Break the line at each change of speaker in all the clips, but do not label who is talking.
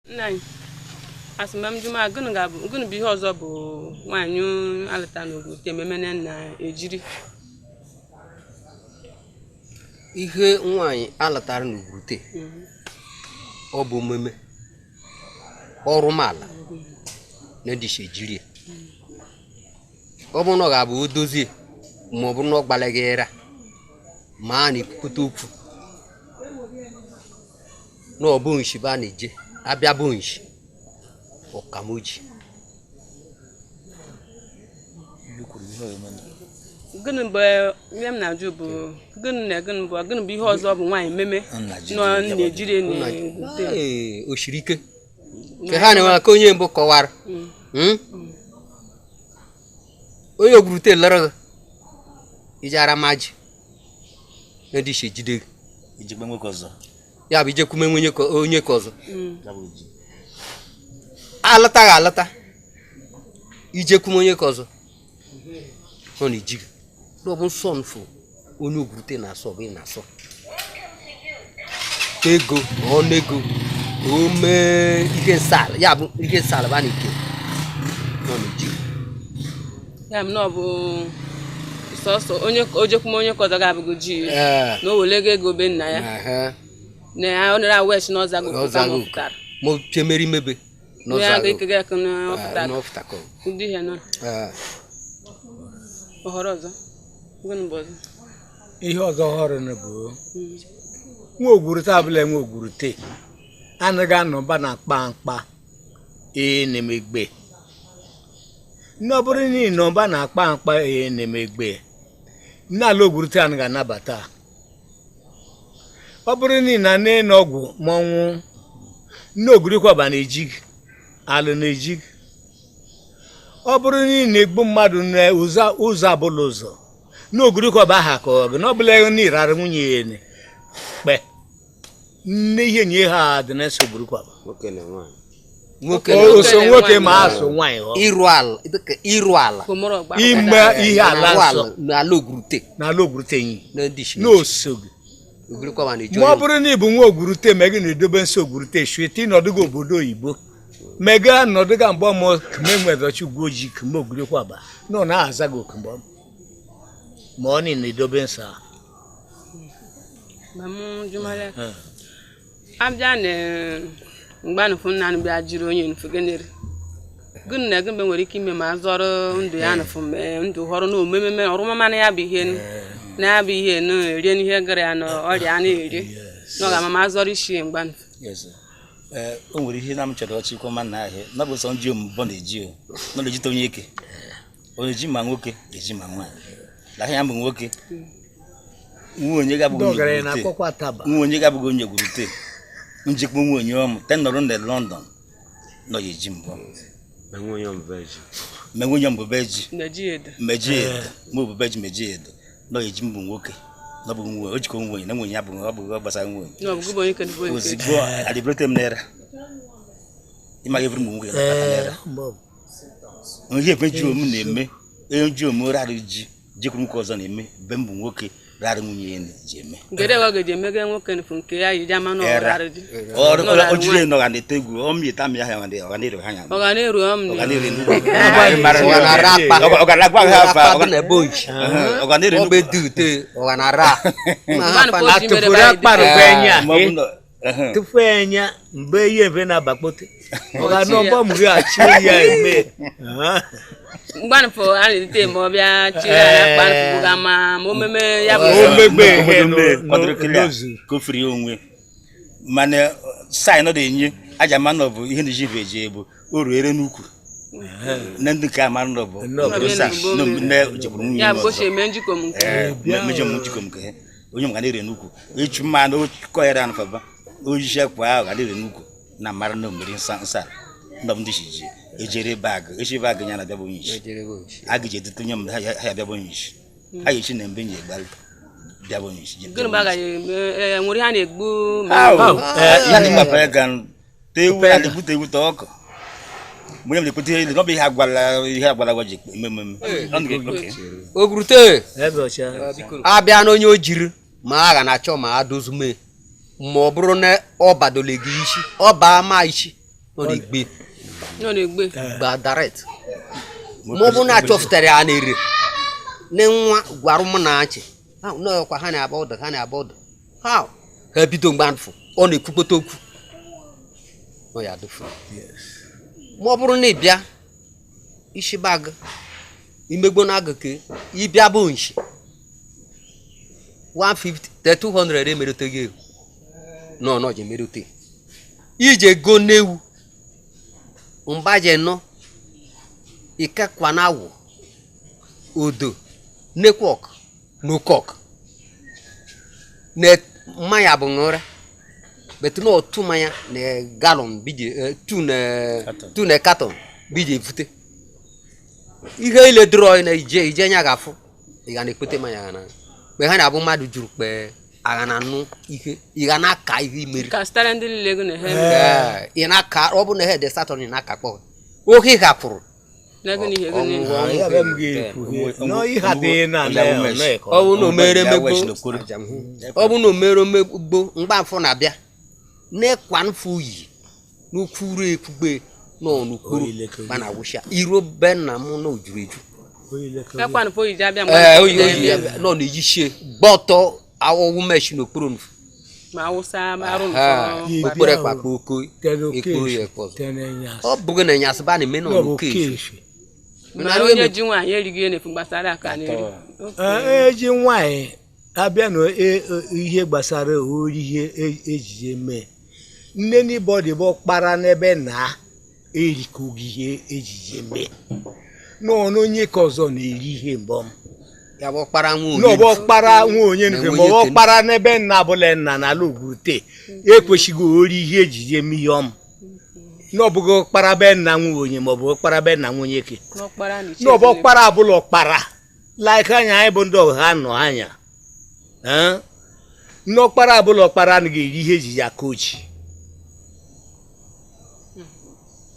Nna anyị, asị m jụma, gịnị ga-abụ, gịnị bụ ihe ọzọ bụ nwaanyị alụta n'Ogwurute ememe na ejiri?
Ihe nwaanyị alụtara n'Ogwurute, ọ bụ omume ọrụmala na ndị si ejiri ya. Ọ bụrụ na ọ ga-abụ o dozie, ma ọ bụrụ na ọ gbalaghị ịra, ma a na-ekwukọta okwu na ọ bụ nshi bụ a na-eje abịa bụ nshi ọkamoji.
Gịnị bụ ihe m na-ajụ bụ gịnị na gịnị bụ, gịnị bụ ihe ọzọ bụ nwaanyị meme nọ na-ejiri n'Ogwurute?
Ee, o siri ike ka ha na-enwe aka onye mbụ kọwara. Onye Ogwurute lere gị iji ara maji na ndị si ejide gị.
Ijikwa nwoke ọzọ.
Ya bụ ijekwume onye onye ka ọzọ.
Ya bụ ji.
Alọtaghị alọta, ijekwume onye ka ọzọ ọ na-eji gị. Ọ bụ nsọ mfụ onye Ogwurute na-asọ bụ ị na-asọ ego ọnụ ego o mee ihe nsala, ya bụ ihe nsala bụ a na-eke ọ na-eji gị.
Ya bụ na ọ bụ sọsọ onye ojekwume onye ka ọzọ ga-abụghị ji na o wele ego be nna ya na ya ọ nara awechi na ọzago
Ọzago.
ma ọ pụtara.
Ma o chemeri mebe
na ya ga-ekega eke na ọ pụtara.
N'ọfụtakọ.
Ụdị ihe nọ ọhọrọ ọzọ, gịnị bụ ọzọ?
Ihe ọzọ ọhụrụ na bụ nwa Ogwurute abụla nwa Ogwurute anaghị anọba na mkpa mkpa ee na-emegbe nne. Ọ bụrụ na ị nọba na akpa mkpa ee na-emegbe nne, ala Ogwurute anaghị anabata. Ọ bụrụ na ị na na ọgwụ mọnwụ nne, Ogwurukwaba na-eji gị, alụ na-eji gị. Ọ bụrụ na ị na-egbu mmadụ na ụzọ ụzọ abụla ụzọ na Ogwurukwaba aha ka ọ gị na ọ bụla na ịrara nwunye ya ene kpe nne ihe nye ha dị na nsọ Ogwurukwaba.
Nwoke na nwaanyị.
Nwoke
O so
na
nwoke
nwaanyị.
Ma asụ nwaanyị ọ
ịrụ ala, dịka ịrụ ala.
Komoro ọgba.
Ime ihe ala
Arụ
nsọ
ala n'ala Ogwurute.
N'ala Ogwurute yi.
Na ndị si
N'osoghị.
Ogwurukwaba na-eji
Ma ọ
onye
bụrụ na ị bụ nwa Ogwurute ma gị na-edobe nsọ Ogwurute shuete ịnọdụga obodo oyibo mega nọdụga mgbe ọmụ kme nwedochi ugwu ojii kme Ogwurukwaba na ọ na-aza gị oku mgbe ọmụ ma ọ na edobe nsọ a.
Ma mụ jụmara, abịa na mgbanụfụ nna nụ bịa jiri onye nfu gịnịrị, gịnị na gịnị nwere ike ime ma a zọrọ ndụ ya nụfụ mee ndụ họrọ na omememe ọrụmama na ya bụ ihe nụ, na ya bụ ihe nụ erie n'ihe gara ya na ọrịa a na-eri na ọ ga-ama ma a zọrọ isi ya mgbanụfụ?
Yes. Ee, o nwere ihe na m chọrọ ọchịkwa ma na ahịa na bụ sọ nji omume na-eji o nọ na-ejite onye eke ọ na-eji ma nwoke eji ma nwaanyị na ahịa ya bụ nwoke nwa onye
Ndị
ga-abụghị onye
ọgaranya
Ogwurute.
na-akpọkwa taba.
Nwa onye ga-abụghị onye Ogwurute njikwa nwa onye ọmụ te nọrọ na London nọ ya eji mbọ.
Na nwa onye ọmụba ji.
Ma nwunye mbụbe ji.
Na-eji edo.
Meji edo ma obube ji meji edo nọ ya eji mbụ nwoke nọ bụ nwa o jikọ nwa onye na nwunye ya bụ ọ bụ ọ gbasara nwa onye.
Na ọ bụ gị bụ onye kedụ bụ onye kedu.
Ozugbo adịbrote m n'era ịmaghị eburu m nwoke na n'era.
Mgbe ọ bụ.
Ihe efe ji omu na-eme onye ji omu rara ji jekwuru nwoke ọzọ na-eme be m bụ nwoke rara nwunye ya ji eme.
Ngede ọ ga-eji emege nwoke nụfụ nke ya yi ji ama na ọ
Era.
rara ji.
O jiri nọ ga na-ete egwu ọ mịta mị ahịa ọ ga na-ere ha anya.
Ọ ga na-eru ọm.
Ọ ga
Na
na-ere nnukwu.
Ọ ga na-ara akpa.
Ọ ga na-agwa ha afa.
Akpa dị na ebe oji.
Ọ ga na-ere
ọ bụ
nnukwu.
edu ute ọ ga na-ara ma ha
Mgbanụfụ
fa
o
na
ji mere
Atụfuru
bụ anyị
akparụ
dị-
bụ enya.
Ma ọ bụ na
Tupu enya mgbe ihe mfe na-abakpote ọ ga-anọ mbọ mụ ghachi ya eme.
Mgbanụfụ a na-edite ma ọ bịa chiri ya mgbanụfụ bụ ga ma ma omeme ya bụ
O megbe ihe
Obodo mee kwadoro kịlịa
n'ozu.
ka o firi ya onwe mana saịn ọ na-enye aja ma nọ bụ ihe na-eji bụ eji ebu o ruere n'ukwu na ndị nke ama nọ bụ
Nọ bụ
obodo sa
Nọ bụ
nne jekwuru nwunye
ya
ya
bụ
ọzọ.
gosi eme njikọ m nke.
Ee, mejọ m njikọ m nke ha onye m ga na-ere n'ukwu echu mma na okọ ya anụ faba ojiji akwa ahụ ga na-ere n'ukwu na mara na omeri nsa nsa ndọ m ndị shi ji ejere bag echi bag ya na-abịa bụ onye isi a ga-eji edute onye m ha ya bịa bụ onye isi a ga-echi na mbe nye gbalị bịa bụ onye isi.
Gịnị bụ agaghị eme nwere ihe a na-egbu ma
Ahụ, ya na ịgbapụ ya ga tewu a na-egbute ewu ta ọkụ mgbe m na-ekwute ihe ọ bụ ihe agwala ihe agwala agwa ji eme ememe Ọ na- okay.
Ogwurute.
Eze ọcha.
Abịa na onye o jiri ma a ga na-achọ ma a dozume ma ọ bụrụ na ọ badole gị isi ọ baa ma isi. Nọ n'igbe.
Nọ n'egbe.
Gba direct. Ma ọ bụ na achọpụtara ya na-ere ne nwa gwara m na achị ha nọọkwa ha na-aba ụdọ ha na-aba ụdọ ha ha bido mgbe mfụ ọ na-ekwukpota okwu nọ ya dụfu. Ma ọ bụrụ na ị bịa isi bag imegbo na agụ ke ịbịa bụ nshi 150 te 200 emerete gị ego nọ nọ ji emerete ije go n'ewu mgbaje nọ ikekwa na awụ odo nekwọk n'okọk na mmanya bụ ṅụra bet na otu mmanya na galọn bije tu na
Carton.
tu na carton bije evute ihe ile dụrọ na ije ije nya ga-afụ ị ga na-ekpete mmanya ga na mgbe ha na-abụ mmadụ juru kpe agha na anụ ihe ị ga na-aka ihe imeri.
Ka sitara ndị niile ego na ha
Ee, ị na-aka ọ bụ na he de satọn ị na-akakpọ ohe hapụrụ.
na ego na ihe ego niile.
Ọnwụ.
Ya bụ m ga-ekwu nọ ihe adịghị na
Onye awụ mesh.
Ọ bụ na o mere
Ya
emegbo
wesh n'okporo.
ọ bụ na o mere omegbo mgbaafọ na-abịa n'ịkwa mfu yi n'ukwuru ekwugbe nọ n'ukpuru mana awụsha iro be nna m na ojuru eju.
Ekwanụ fo iji abịa
Ee, oyi
mgbe
oyi nọ na-eyichie gba ọtọ awọwụ mesh n'okpuru nfu.
Ma awụsa ma arụ
Ha,
nfọ.
okporo ekpakpa oko ekporo ya ekpe ọzọ ọ bụghị na nyasị ba na-eme nọ n'oke efu.
Ma onye ji nwaanyị erighị ihe na-efu gbasara aka na-eri.
Eji nwanyị abịa na ihe gbasara orihe ejije mee nne n'ibọdịbọ kpara n'ebe na erikọghị ihe ejije mee n'ọnụ onye ka ọzọ na-eri ihe mbọm.
Ya bụ ọkpara nwa onye.
N'ọbọ kpara nwa onye
Na
nke
nwa
ma
onye
ọ
kene.
kpara n'ebe nna abụla nna n'ala Ogbute ekwesịghị ori ihe ejije mee ihe ọm n'ọbụghị kpara be nna nwa onye maọbụ kpara be nna nwa onye ke.
N'ọkpara na iche.
N'ọbọ kpara abụla ọkpara like anya anyị bụ ndị ọha nọ anya. Eh? N'ọkpara abụla ọkpara anaghị eri ihe ejije aka ochi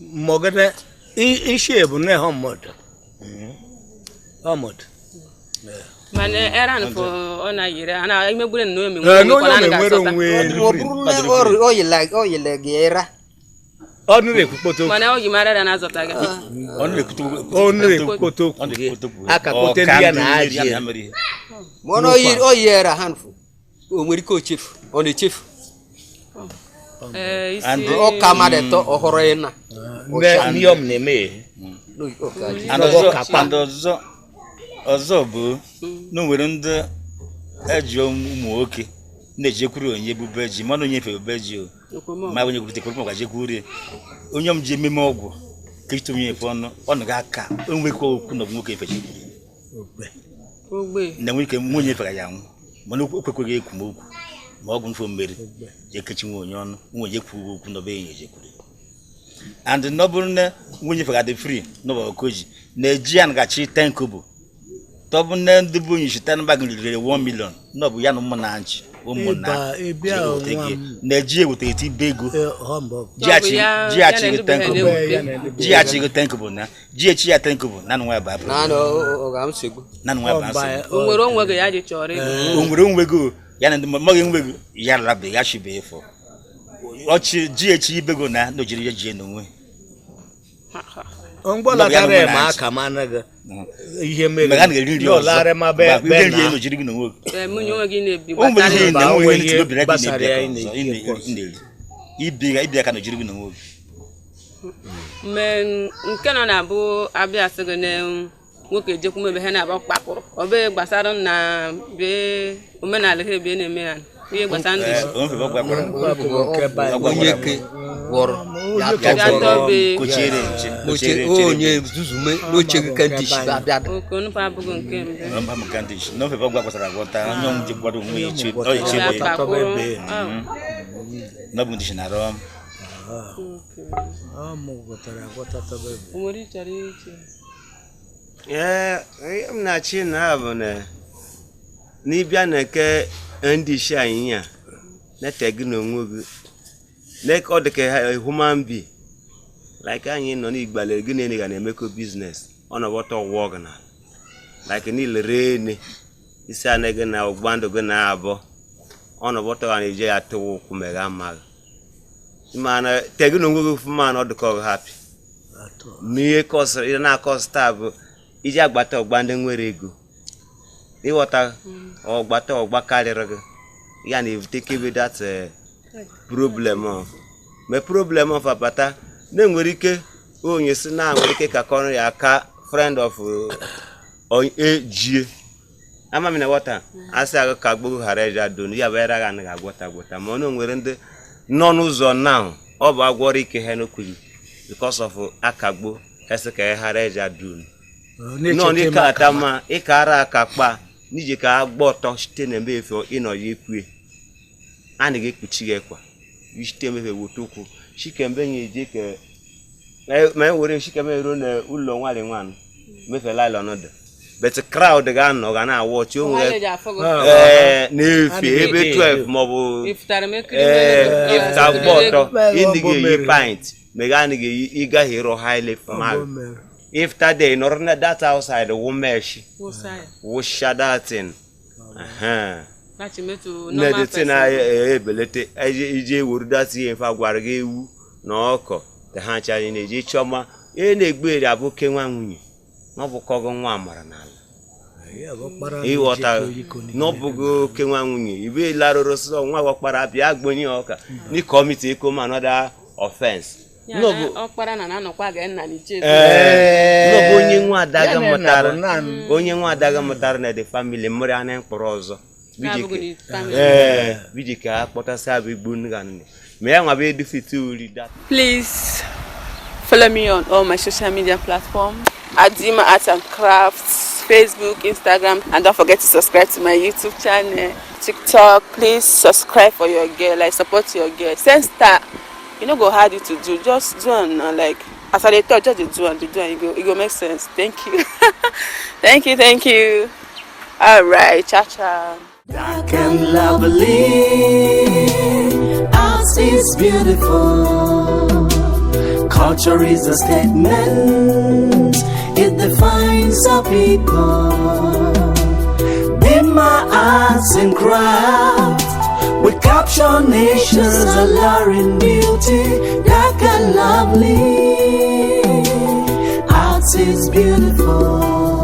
mọgide isi bụ nne ha mmadụ ọmọdụ.
Mana eran fo ọ na-yere ana imegbure na ome.
Ee, na onye na-enwere onwe.
Ọ bụrụ na ọ yile gị ịra.
Ọnụ na-ekwukpota okwu.
Mana o ji mara ya na-azọta gị.
Ọ na-ekwute okwu.
Ọnụ na-ekwukpota
Ọ
okwu gị
na-ekwute okwu.
akakote
Ọ
ndị
ka
ya
ndị
na
mmeri ya
ajị
na mmeri ihe.
Ma ọ yere ha nfu o nwere ike o chefu ọ na-echefu.
Ee, isi.
Ọ ka mmadụ ịtọ ọhụrụ ya na
ndị ọm na-eme.
And
N'ọbọ
ọzọ
kakpa.
and ọzọ ọzọ bụ na o nwere ndị eji ụmụ nwoke na-ejekwuru onye ebube ji mana onye efe ebube ji o
Okomoko.
ma onye gwurute kwuru maka jekwuru ya. Onye m ji ememe ọgwụ kechite onye efe ọnụ ọnụ ga-aka o nwekwa okwu na ọ bụ nwoke efe jekwuru
Ogbe.
na nwere ike nwunye efe ga ya anwụ mana o kwekweghị ekwu m okwu ma ọgwụ mfe mmeri jee kechi nwa onye ọnụ nwa onye kwuo okwu n'ọbe enyi ejekwuru and na ọ bụrụ na nwunye efe ga-adị free n'ụbọchị okoji na-eji ya ngachi 10 kobo tọbụ nne ndị bụ onye isi ten bag riri 1 million na ọ bụ ya na ụmụ na nchi ụmụ na
Ịba- ịbịa
ji eweta
nwa
ego.
m.
Na-eji eweta eti ibe ego.
Ọ bụ ya-
ji achị
ya na
gị 10 kobo.
ndị be
ji achị gị 10 kobo na ji echi ya 10 kobo na nwa ba
na na ọ ga nsogbu.
na nwa ba nsogbu.
O nwere onwe gị ya ji chọrọ ego.
O nwere onwe gị ya na ndị mmadụ enwe gị ya labe ya chibe ịfọ ọchị ji echi ibego na na ojiri ya jie n'onwe.
Ha, ha.
Mgbalatara ya ma aka ma anaghị ihe mere
mgbe a na-eri nri ọzọ
n'ọlarị ma be
mgbe
be
iri nri
na
elu jiri gị n'onwe gị.
Ee, mụnye onwe gị na-ebi
o nwere
gbasara
ihe
Mba,
na
o
onwe
nwere
ihe ntị n'obi
gbasara ya
aka na-ebi
ị na-eri
aka ọzọ ị na-eri ibi ya ibi aka na ojiri gị n'onwe gị.
Mme nke nọ na-abụ abịa sị gị na nwoke ejekwu ebe ha na-abụ kpapụrụ ọ bụ gbasara na bee omenala ha ebe na-eme ya ihe gbasara ndị
Ee, o mfe gwakwara
Onye ke gwọrọ ya
Onye
tọgbọrọ.
ya tọbe.
kochiere nche
Oche
kochiere chere
onye zuzume n'oche gị ka ndị isi abịa.
Oke nnukwu abụghị nke mbụ.
mba m ka ndị isi na ofe gwakwasara agwọta onye ọnwụ jekwara onwe ya eche ọ eche
Ya
ebe
kpapụrụ.
na ọ bụ ndị isi na-arụ
O nwere ịchọrọ iche.
Ee, ihe m na-achị na bụ na n'ịbịa na nke ndị isi anyị a na-ete gị n'onwe gị na ọ dị ka human being like anyị nọ n'igbalere gị na ga na-emekọ biznes ọ na-agbọta ọgwụ ọgụ na like niile ree ene isi anaghị na ọgba ndụ gị na-abọ ọ na-agbọta ga na-eje ya tụwa ụkwụ megha mma gị. Mana tegi na onwe gị ofu mana ọ dịka ọ hapi ma ihe kọsịrị ihe na-akọsịta bụ iji agbata ọgba ndị nwere ego, ịghọta, ọgbata ọgba karịrị gị, ya na-ebute kebe that problem ọ ma problem of abata na-enwere ike onye si na nwere ike ka kọrọ ya aka friend of ejie amami na wọta asị agụ ka gboo ghara eji adonu ya bụ era ga anaghị agwọta agwọta, ma ọ na nwere ndị nọ n'ụzọ now ọ bụ agwọrọ ike ha n'okwuru because of akagbo esi ka ya ghara eji adonu nọ n'ike ata ma ịka ara aka kpa n'iji ka agba ọtọ site na ebe efe ịnọ ya ekwue a na ga-ekpuchi gị ekwa site emefe wota ụkwụ chikembe ya eje ka ma e were chikembe ruo na ụlọ nwanyị nwanụ mefe lailọn dị, but crowd ga-anọ ga na-awọchi o nwere ee na-efe ebe 12 maọbụ ee ịfụta gba ọtọ ịnị ga-eyi pint mega anị ga-eyi ịgaghị ịrụ high lift mag ifta day nọrọ na that outside wụ mesh wụsha that thing na the thing na-ebelete ije ewuru that ihe mfe gwara gị ewu na ọkọ ka ha ncha anyị na-eji chọma e na-egbu eri abụ oke nwa nwunye na ọ bụkọgọ nwa amara n'ala, ịghọta na ọ bụghị oke nwa nwunye ibe larụrụ sọ nwa ọkpara bịa gbonye ọka ni kọmiti eko ma another offense. N'ọbụ onye nwa adaga mụtara, onye nwa adaga mụtara na the family mụrụ anya mkpụrụ ọzọ biji ka akpọtasị abụ igbu nne ma ya nwa bụ edufite uri.
Please follow me on all my social media platforms, Adima Arts and Crafts, Facebook, Instagram, and don't forget to subscribe to my YouTube channel, TikTok. Please subscribe for your girl, like support your girl. Send star, you know go hard you to do, just do and like as I dey talk, just dey do and dey do and it go make sense. Thank you. Thank you, thank you. All right, ciao ciao.
Dark and lovely, art is beautiful. Culture is a statement, it defines our people. Dima arts and craft, we capture nature's alluring beauty. Dark and lovely, art is beautiful.